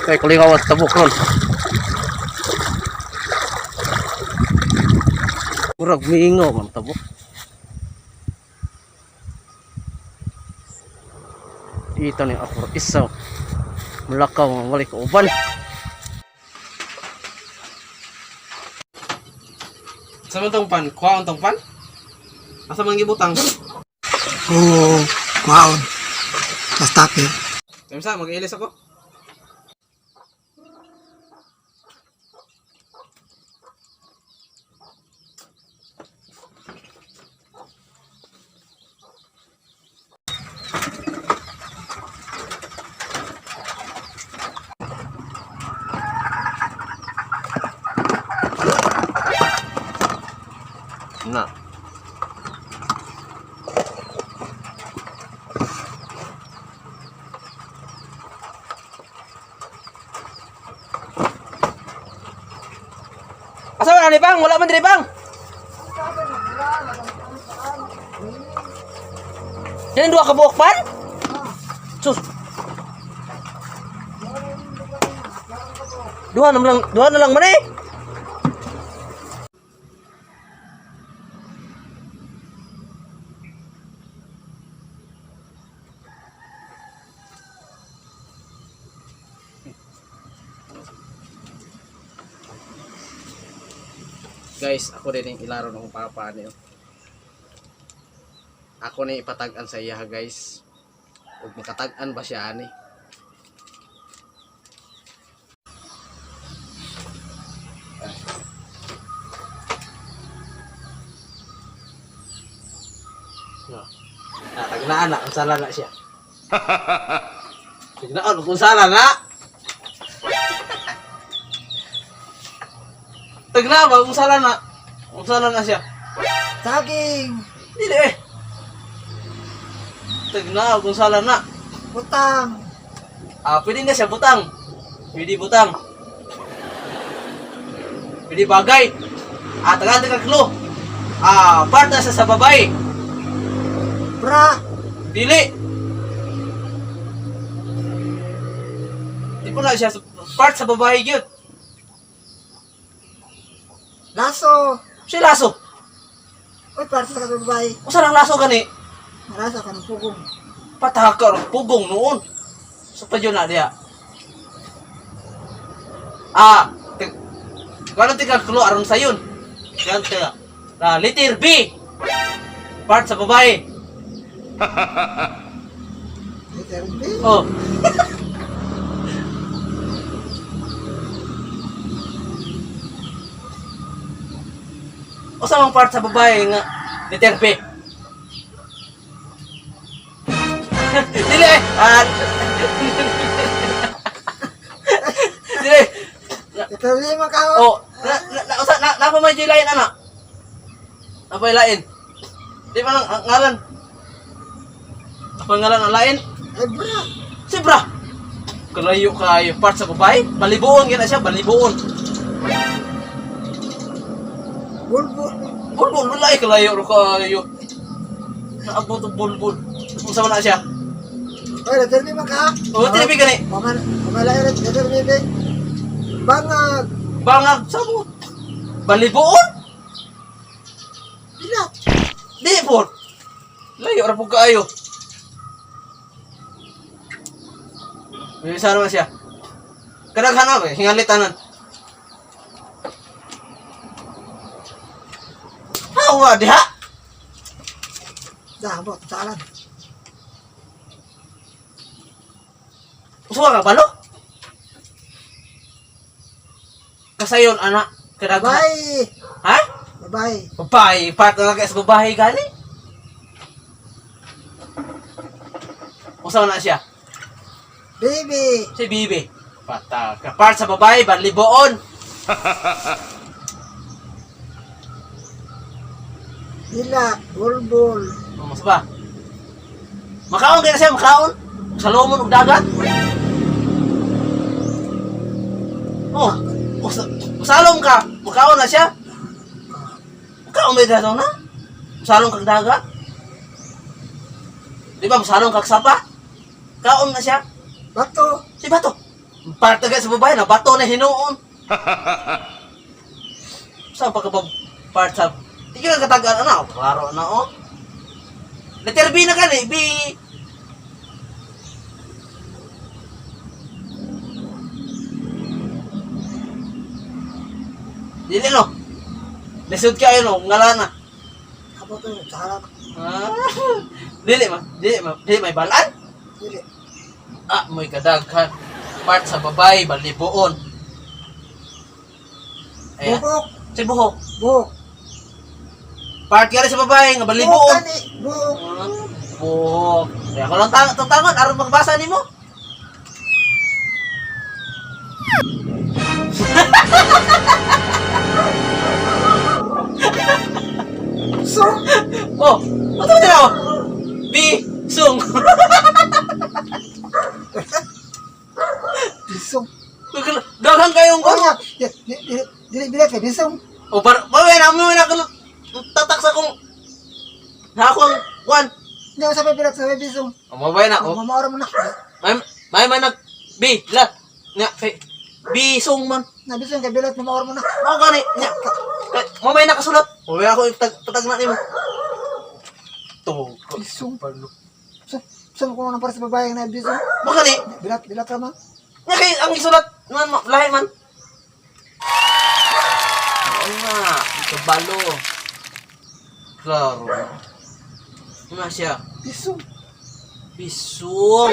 Kay kulingaw sa tabok ron. Murag miingaw man tabok. Ito ni ako isa. Mulakaw ang walik uban. Sa man tong pan? Kuha tong pan? Asa man gibutang? Oo, kuhaon. Basta tupper. Sa mag-ilis ako. Na. Asa man ani bang? Wala man diri bang. Yan duha ka buok pan? Sus. Duha na lang man eh. Guys, ako din yung ilaro ng papa niyo. Ako na ipatag-an sa iya guys. Ug makatag-an ba siya ani? No. Ah, tagnaan na, kung sala na siya. Tagnaan, kung sala na. Tagnaan ba, kung sala na. Kung sala na siya. Saging! Dili eh. Tagnaan, kung sala na. Butang! Ah, pwede na siya butang. Pwede butang. Pwede bagay. Ah, taga taga clue. Ah, part na siya sa babae. Bra! Dili. Di po na siya part sa babae gyud. Laso! Siya laso. Uy, para sa babae. Usa lang laso gani. Marasa ka ng pugong. Pataka og pugong noon. Sa pa na diya. Ah, kano tika clue aron sayon. Yan tiga. Ah, letter B. Part sa babae. Letter B. Oh. Usa mang part sa babae nga letter B. Dili eh. Ah. Dili. Letter B man ka. Oh, na na na usa na na pa may lain ana. Na pa lain. Di pa lang ang ngalan. Apa ngalan ang lain? Ay, bra! Sibra. Kalayo kayo part sa babae, balibuon gyud na siya, balibuon. Bulbul! Bulbul wala ay kalayo ro kayo. Naabot og bulbul. Unsa man na siya? Uy, letter B man ka. Oh, letter B gani. Pamala letter B, B. Bangag! Bangag sa mo. Balibuon? Bilat! Di po. Layo ra pud kaayo. May isa naman siya. Kadaghan na ba? Hingalit tanan. Hawa diha. Dabot, salan. Usa ka balo? Kasayon ana kadaghan. Babae! Ha? Babae! Babae, part na lang sa babae gani. Usa na siya. Baby! Si Bibi. Pata ka. Part sa babae, banliboon. Bilat! Bulbul! Mas ba? Makaon kaya siya, makaon. Sa lomon ug dagat. Oh, usalong ka, makaon na siya. Makaon may dato na. Usalong kag dagat. Di ba, usalong kag sapa? Kaon na siya. Bato! Si Bato. Part agad sa babae na bato na hinuon. Saan pa ka ba part sa... Di ka katagaan na, klaro na oh. Letter B na gani, B. Dili no. Lisod kayo no, ngala na. Abot ko sa harap. Ah, dili ma, dili ma, dili may balaan. Dili. Ah, mo'y kadaghan. Part sa babae, balibuon. Ayan. Buhok. Si buhok. Buhok. Part ka rin sa babae, nga Buhok balibuon. kani. Buhok. Ah, buhok. Kaya ko lang tangon, aron magbasa nimo. Song. Oh, ano ba ako? B, sung. Bisong. Daghan kayong Oh ko. nga. Dili dili dili kay bisong. O, para, mawin na, mawin na, tatak sa kong, na ako ang, one. Hindi ako sa bilat sa bisong. O, mabay na, oh. Mamaora mo na. May man nag, B, la, nga, kay, B, sung man. Na bisong kay bilat mamaora mo na. Mao gani, nya, kay, mamay nakasulat. Mamay ako patagna nimo. To, Bisong. So, so ko na para sa babae na bisong. Mao gani, Bilat bilat ra man. nya kay ang isulat man lahi man. Oo nga, kabalo. Klaro. Nga siya. Bisong. Bisong.